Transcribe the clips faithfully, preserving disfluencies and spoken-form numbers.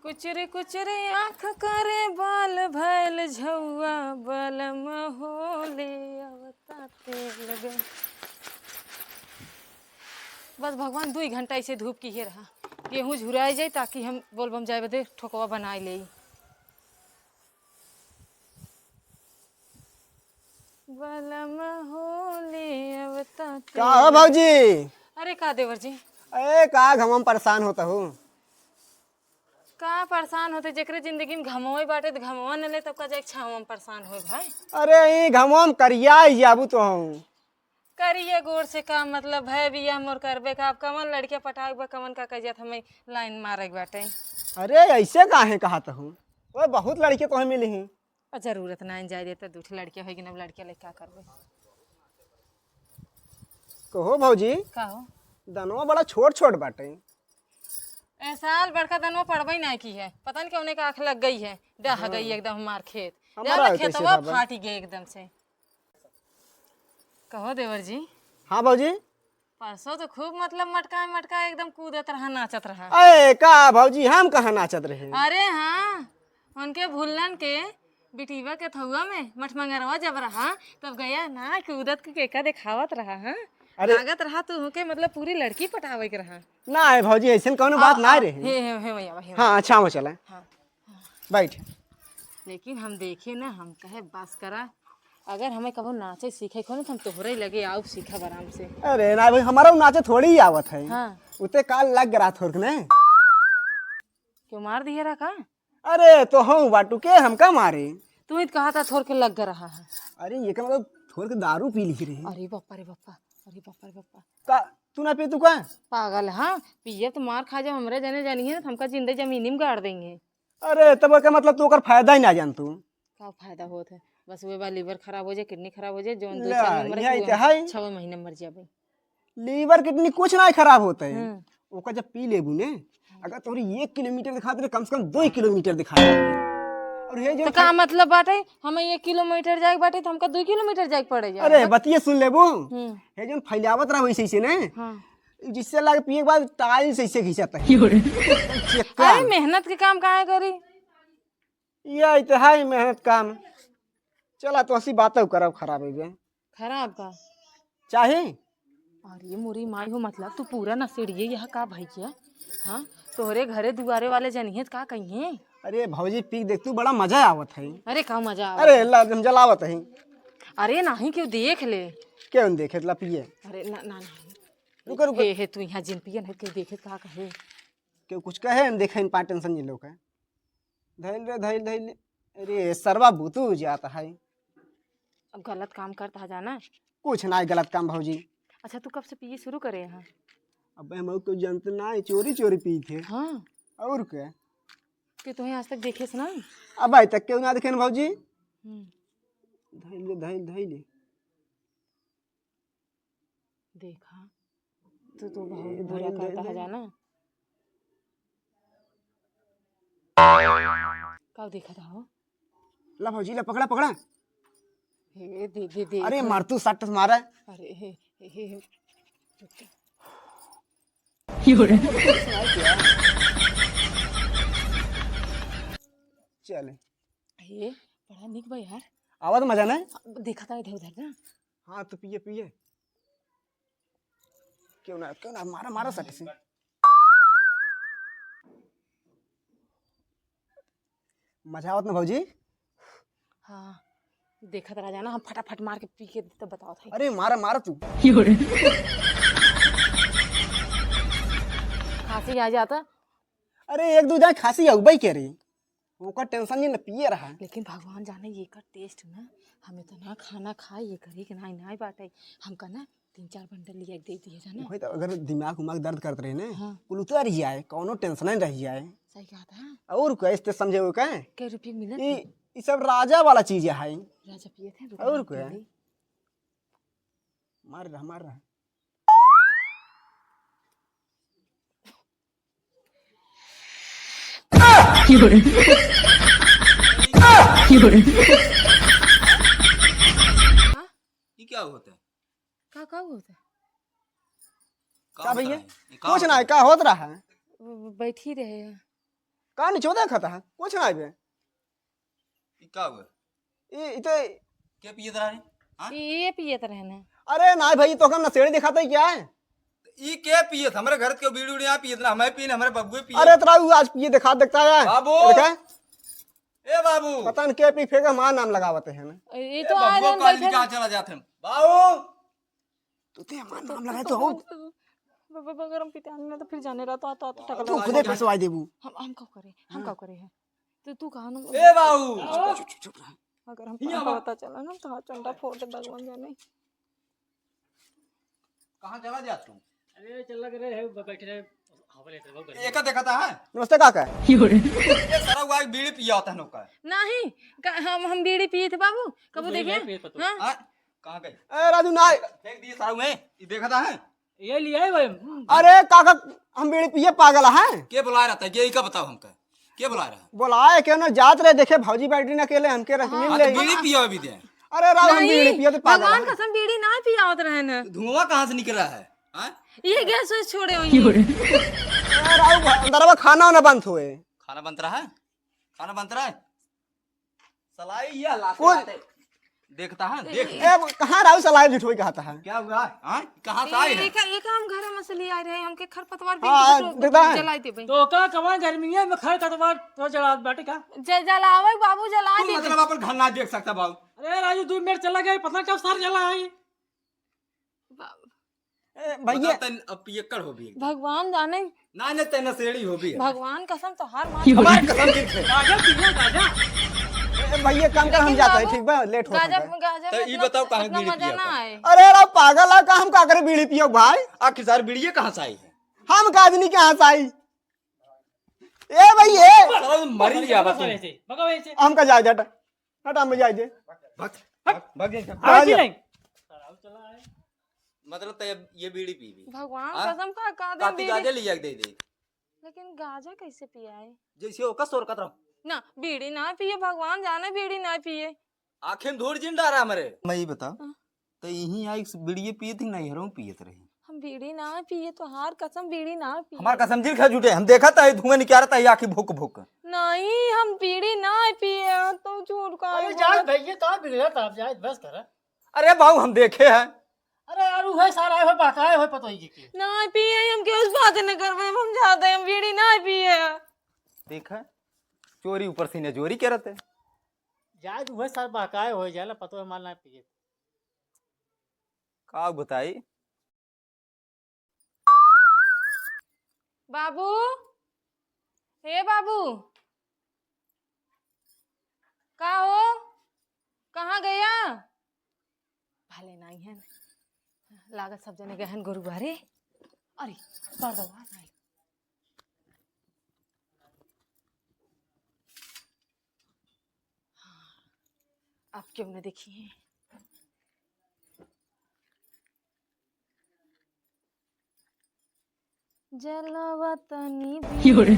कुचरे कुचरे आँख करे बाल भैल झौआ, बलम होले अवता तेल गए। बस भगवान, दुई घंटा ऐसे धूप किहे रहा, गेहूँ झुराए जाए, ताकि हम बोलबम जाए बदे ठोकवा बनाए लेई। बलम होले अवता का हो तेल। भौजी? अरे का देवर जी? ए, का घमवा में परेशान होत हो? का परेशान होते, जेकरे जिंदगी में घमवे बाटे त घमवा न ले, तब का जाए छाँव में परेशान होए भाई। अरे ई घमवा में करिया ही जाबू तो हूँ। करिए गोर से का मतलब है, बियाह मोर करबे का, अब कवन लड़के पटावे बा, कवन का कह जात हमें लाइन मारे के बाटे। अरे ऐसे काहे कहत हो? ओए बहुत लड़के तोहे मिली ही। और जरूरत ना जाए देता, दू ठे लड़के होइगी ना, अब लड़के लेके का करबे? कहो भौजी, का हो? दनवा बड़ा छोट छोट बाटे। ए साल बड़का दनवा पड़बे ना की है, पता नहीं कौने का आँख लग गई है, डह हाँ। गई एकदम हमार खेत। हमारा जाना है, कैसे खेतवा खबर? फाटी गए एकदम से। कहो देवर जी। हाँ भौजी। परसों तो खूब मतलब मटका मटका एकदम कूदत रहा, नाचत रहा। अरे का भौजी, हम कहाँ नाचत रहे? अरे हाँ, उनके भुल्लन के बिटिया के थौआ में मठमंगरवा जब रहा, तब गया ना कूदत के केका देखावत रहा। हाँ, अरे लागत रहा तू के मतलब पूरी लड़की पटावे के रहा। ना है भौजी, ऐसन कौनो आ, बात ना आ, रहे। हे, हे, हे, भैया, भैया। हाँ, अच्छा हो चला। हाँ। बैठ। लेकिन हम देखे ना, हम कहे बस करा, अगर हमें कबो नाचे सीखे को ना, तो हम तोहरे लगे आउब सीखब आराम से। अरे ना भाई, हमारा नाचे थोड़ी ही आवत है। हाँ। उते काल लग रहा थोरक ने। क्यों मार दिए रहा का? अरे तो हूँ बाटू के हमका मारे। तू ही तो कहा था थोरक लग रहा है। अरे ये का मतलब थोरक दारू पी ली रही। अरे बापा रे बापा, अरे बापा रे बापा। का तू ना पी तू का? पागल, हाँ, पिए तो मार खा जाओ, हमरे जने जानी है, हमका जिंदे जमीनी में गाड़ देंगे। अरे, तब का मतलब तू ओकर फायदा ही ना जान तू। का फायदा होत है? बस वे बा liver खराब हो जाए, kidney खराब हो जाए, जौन दो ले, चार में मरे यहाँ के तो है। छवे महीने मर जाबे। Liver kidney कुछ ना खराब होत है। हम्म। ओकर जब पी लेबू ने, अगर तोहरी एक किलोमीटर दिखात रहे, कम से कम दो किलोमीटर दिखा दे। और ये जो तो का मतलब बाटे, हमें एक किलोमीटर जाए के बाटे, तो हमका दो किलोमीटर जाए के पड़े जाए। अरे, बतिये सुन लेबू। हम्म। ये जौन फैलावत रहा वैसे, ऐसे ने। हाँ। जिससे लागे पिए के बाद tiles ऐसे घिंचत है। क्यों रे? चक्का। अरे, मेहनत के काम काहे करी? ये तो है मेहनत काम। चला तो ऐसी बातें करब खराब हो गए। खराब का? चाही? अरे मोरी माई हो, मतलब तू पूरा नशेड़िए यह का भैया? हाँ, तोहरे घरे दुआरे वाले जनिहे त का कहिए? अरे भौजी पी के देख तू, बड़ा मजा आवत है। अरे का मजा आवत अरे है? ला, हम जलावत है। अरे नाही, क्यों देख ले। क्यों देखे ला पिए? अरे ना, ना, ना। रुको, रुको। हे, हे, तू यहाँ जिन पिए नहीं, क्यों देखे का कहे? क्यों कुछ कहे, हम देखे इन पाँच tension नहीं लोग है। धैल रे, धैल, धैल। अरे, सरवा बुतू जात है। अब गलत काम करता है जाना। कुछ ना है गलत काम भौजी। अच्छा, तू कब से पिए शुरू करे हैं? अब हम कोई जानते ना है, चोरी चोरी पी थे। हाँ। और क्या? कि तुम्हें आज तक देखे से ना? अब आज तक क्यों ना देखे ना भौजी? हम्म। धैल रे, धैल, धैल। देखा, तू तो बहुत ए, बुरा धैल, धैल, करता है धैल। जाना। का देखा था हो? ला भौजी, ला पकड़ा, पकड़ा। हे, दे, दे, दे, अरे, दे। मार तू, सट मारा। अरे, हे, हे, हे, हे। चले। हे, बड़ा निक बा यार। आवाज मजा ना? देखा था इधर उधर ना। हाँ, तो पिए, पिए। क्यों ना, क्यों ना, मारा, मारा सट से। मजा आवत ना भौजी? हाँ, देखत रह जाना, हम फटाफट मार के पी के तब बतावत है। अरे मारा, मारा तू। खांसी आ जाता। अरे एक दो जाए खांसी अउबई के रे। ओकर tension नहीं न पिए रहा। लेकिन भगवान जाने ये का taste ना, हमें तो ना खाना खाए, ये करे के नाई, नाई बाटे। हमका ना तीन चार बंडल लिया के दे दिए जाना। वही तो, अगर दिमाग उमाग दर्द करत रहे ना, हाँ। कुल उतर ही आए, कौनो tension नहीं रह जाए। सही कहा था। और का, इस ते समझे हो का? कै रुपये मिलत ई, है? ई सब राजा वाला चीज है। राजा पिए थे, रुको और ना, का? पी ले। मार रहा, मार रहा। हाँ? ये क्या होता है? का, का होता है? का का होता भैया? है? ये का कुछ होता ना है, है? का होत रहा है? वो बैठी रहे हैं। का निचो देखत है? कुछ ना बे। ई का हुआ? ई, ई तो के पियत रहा रे? हाँ? ये पियत रहे ना। अरे ना भाई, तो हम नशेड़ी दिखाते ही क्या है? ई के पियत? हमरे घर के बीड़ी उड़ी यहाँ पियत ना, हमें पीने, हमरे बबुए पिए। अरे तोरा उ आज पिए दिखा देखता है। बाबू। देखा? ए बाबू। पता नहीं के पी फेंके, हमारा नाम लगावत है ना। ये ए तो आए बबुआ, दिन काल बैठे कहाँ रहे। चला जाते हैं? बाबू। तू ते हमार नाम लगाए तो हो। बाबा, अगर हम पिटान में तो फिर जाने रहा तो, तो, तो टकला तू खुदे फंसवाई देबू। हम, हम का करे, हम हाँ। का करे है? तो तू कहा ना ए बाबू। चुप, चुप, चुप, चुप रह। अगर हम हियाँ हमका बा। पता चला ना तो हाथ चंडा फोड़ दे भगवान जाने। कहाँ चला जा तू? अरे चल लग रहे हैं, ब-, बैठे रहे, हवा लेते रहे, बहुत गर्मी। एका देखा था, हाँ? नमस्ते काका। ये सारा हुआ एक बीड़ी पिया होता है नौका। नहीं, का, हम, हम बीड़ी पिए थे बाबू, कबू तू नहीं देखे? पिए पतो। हाँ? हाँ? कहाँ गए? ए, राजू, ना। फेंक दिए सारा में, ये देखा था, हैं? ये लिया है भाई। अरे काका, हम बीड़ी पिए पागल हैं। के बुलाए रहता है? ये का बताओ हमका, के बुलाए रहा? बुलाए क्यों ना, जात रहे देखे भौजी बैठी ना अकेले, हमके रख हाँ, मिल तो ले। बीड़ी पिया अभी दे। अरे राव, हम नहीं, बीड़ी पिए तो पागल भगवान हैं। कसम बीड़ी ना पियावत रहे न। धुआं कहाँ से निकला है? हाँ? ये गैस वैस छोड़े होंगे। अरे राव, अंदरवा खाना वाना बनत होए। खाना बनत रहा है? खाना बनत रहा है? सलाई ये लाते कुल लाते देखता है, देख। ए, कहाँ राव सलाई झूठ वही कहता है? क्या हुआ? हाँ? कहाँ से आए हैं? एक, एक हम घर में से ले आए रहे, हमके खरपतवार भी हाँ, तो देखता है। जलाई देबे। तो का कमा गर्मी है, मैं खरपतवार तो जला बाटे का? ज-, जलावे बाबू, जला तू दे। मतलब अपन घर ना देख सकता बाबू? अरे राजू, दो मिनट चला गया, पता कब सर जला है। बाबू। ए, भैया। बता तन अब पियक्कड़ हो भी एकदम। भगवान जाने। ना, ना, तै नशेड़ी हो भी है। भगवान कसम तोहार मार। हमार कसम दिल से। गाजा पियो, गाजा। ए, भैया, काम कर, हम लेकिन जाते हैं, बाबू, ठीक बा? लेट हो गाजा, सकता है। गाजा तो में ई इतना, बताओ, कहाँ इतना बीड़ी मजा पिया ना था? आए। अरे, रे पागल है, का हम का करे बीड़ी पियो, भाई? आखिर सार बीड़िये कहाँ से आई है? हम का आदमी कहाँ से आई? ए, भाई, ए। साला, मरी लिया बा तू। भगाओ ऐसे, भगाओ ऐसे। हमका जाए, जाए। हटा, हम जाए दे। भाग, भाग, भाग, भाग, भाग। आओ भाग। जी नहीं। मतलब, तो ये, ये बीड़ी पी भी। भगवान हाँ? कसम का, का दे काती बीड़ी? गाजा लिया के दे दे। लेकिन गाजा कैसे पियाए? जैसे ओका शोर कतरा। ना, बीड़ी ना पिए, भगवान जाने बीड़ी ना पिए। आँखें में धूर जिन डारा हमरे। मैं ये बता, हाँ। तो यहीं आई बीड़िये पिए थी, नहीं हरों पियत रही। हम बीड़ी ना पिए, तोहार कसम बीड़ी ना पिए। हमार कसम जिन खा झूठे, हम देखा था, ये धुआं निकालता है, आँखें भुक भुक। नहीं, हम बीड़ी ना पिए, तो झूठ का अरे बोलत? जात भैया, का बिगड़त आप, जात बस कर। अरे बाबू, हम देखे हैं। अरे यार, उहे सारा है, बहकाए होए पतोही जी के। ना पिए, हम केहू से बात न करबे, हम जाते हैं, हम बीड़ी ना पिए। देख, चोरी ऊपर से इन्हें चोरी करत है। जाए तो उहे सार बहकाए होए जाला, पतोह माल ना पिए। का बताई? बाबू, हे बाबू, का हो, कहाँ गया? भले नाहीं है, लागत सब जने गए हैं गोरू बारे। अरे, पर्दवा नहीं। हाँ, अब क्यों न देखी है? जलवा तनी योरे।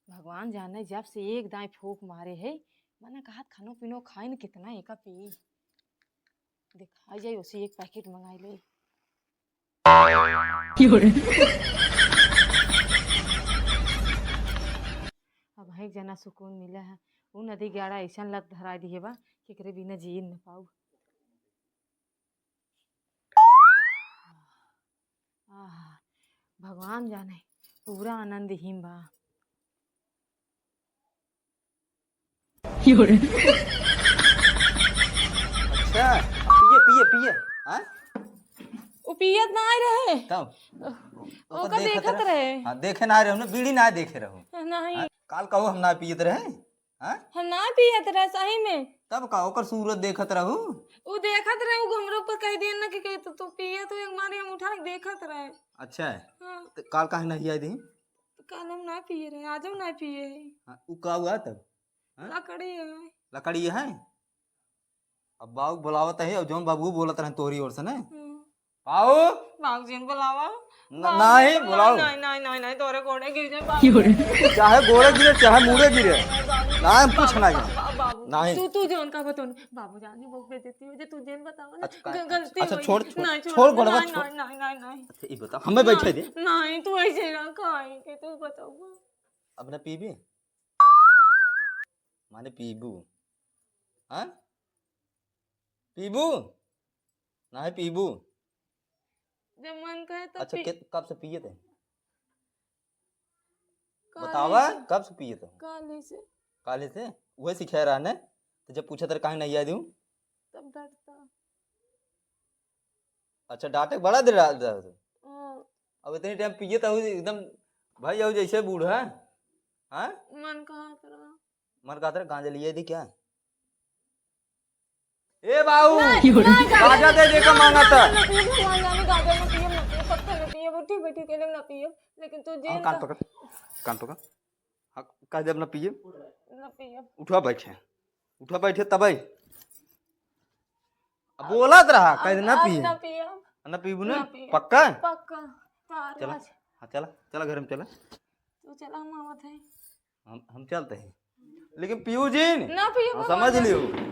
भगवान जाने जब से एक दाईं फूंक मारे है, मने कहत खानो पीनो खाइन कितना एका पी। दिखाई जाई उसी एक पैकेट मंगाई ले। अब एक जना सुकून मिला है, उ नदी गाड़ा ऐसन लत धराई दिए बा कि एकरे बिना जी न पाऊ। आह, भगवान जाने, पूरा आनंद ही बा। अच्छा, पिए, पिए, पिए, हाँ? उ पियत ना आए रहे। तब? ओका ओका देखत देखत रहे। रहे। हाँ, देखे ना रहे, हमने बीड़ी ना देखे रहो। नहीं। हाँ? काल कहो हम ना पियत रहे, हाँ? हम ना पियत रहे, सही में। तब का, ओकर सूरत देखत रहू? उ देखत रहे, उ हमरे ऊपर कह दिया ना कि, कि तू, तू पियत हो, एक मारी हम उठा के देखत रहे। अच्छा है। हाँ। तो काल काहे नहीं आई दी? काल हम ना पिए रहे, आज हम ना पिए है। हाँ, उ का हुआ तब? हाँ? लकड़ी है। लकड़ी है? अब बाऊ बुलावत है, और जौन बाबू बोलत रहे तोहरी ओर से, ने? हम्म। बाऊ! बाऊ जी ने बुलावा। न-, बाबू, नहीं, बुलाओ। नहीं, नहीं, नहीं, नहीं, तोरे गोड़े गिर जाए, बाबू। चाहे गोड़े गिरे, चाहे मुड़े गिरे। नहीं, बाबू, नहीं, हम कुछ नहीं। बाबू, बाबू, नहीं। तू, तू जौन का बतौन, बाबू जान, बहुत बेइज्जती हो जे, तू जेन बतावा ना, अच्छा, का-, ग-, गलती अच्छा, होई। छोड़, छोड़, नहीं, छोड़, छोड़, गोड़वा नहीं, छोड़। नहीं, नहीं, नहीं, नहीं। अच्छा, ई बता, हमें बैठे दे। नहीं, तू ऐसे ना, काहे के तू बतावा। अब ना पीबी? माने पीबू? हाँ? पीबू? ना है पीबू? जब मन कहे तब अच्छा, पी- के-, कब से पिए थे? काले बतावा, से। कब से पिए थे? काले से। काले से? वही सिखाए रहा ने? तो जब पूछा तेरे काहे नहीं आया दूँ? तब डरता। अच्छा, डांटे के बड़ा देर डाल देता तू? हाँ। अब इतनी टाइम पिए तो एकदम भाई, आओ जैसे बूढ़ा। हाँ? मन कहा तेरा। मन कहा तेरा, गांजा लिए दी क्या? ए बाबू, नहीं, नहीं, गांजा दे दे का मांगा था। नहीं, नहीं, भगवान जाने, गांजा ना पिए, ना पिए, पक्का ना पिए, वो ठीक बैठी के ना पिए, लेकिन तू जे हाँ, कान ना पकड़, कान पकड़। हाँ, कह दे अब ना पिए। ना पिए। उठवा बैठे, उठवा बैठे तब आई। अब बोलत रहा, कह दे ना आज पिए। ना पिए। ना पीबू ना? ना पिए। पक्का? पक्का। तार चला। आज। हाँ, चला, चला घर में चला। तू चला, हम आवत है। हम, हम चलते हैं, लेकिन पीयू जिन। ना पिए, हाँ, भगवान समझ जाने। लियो।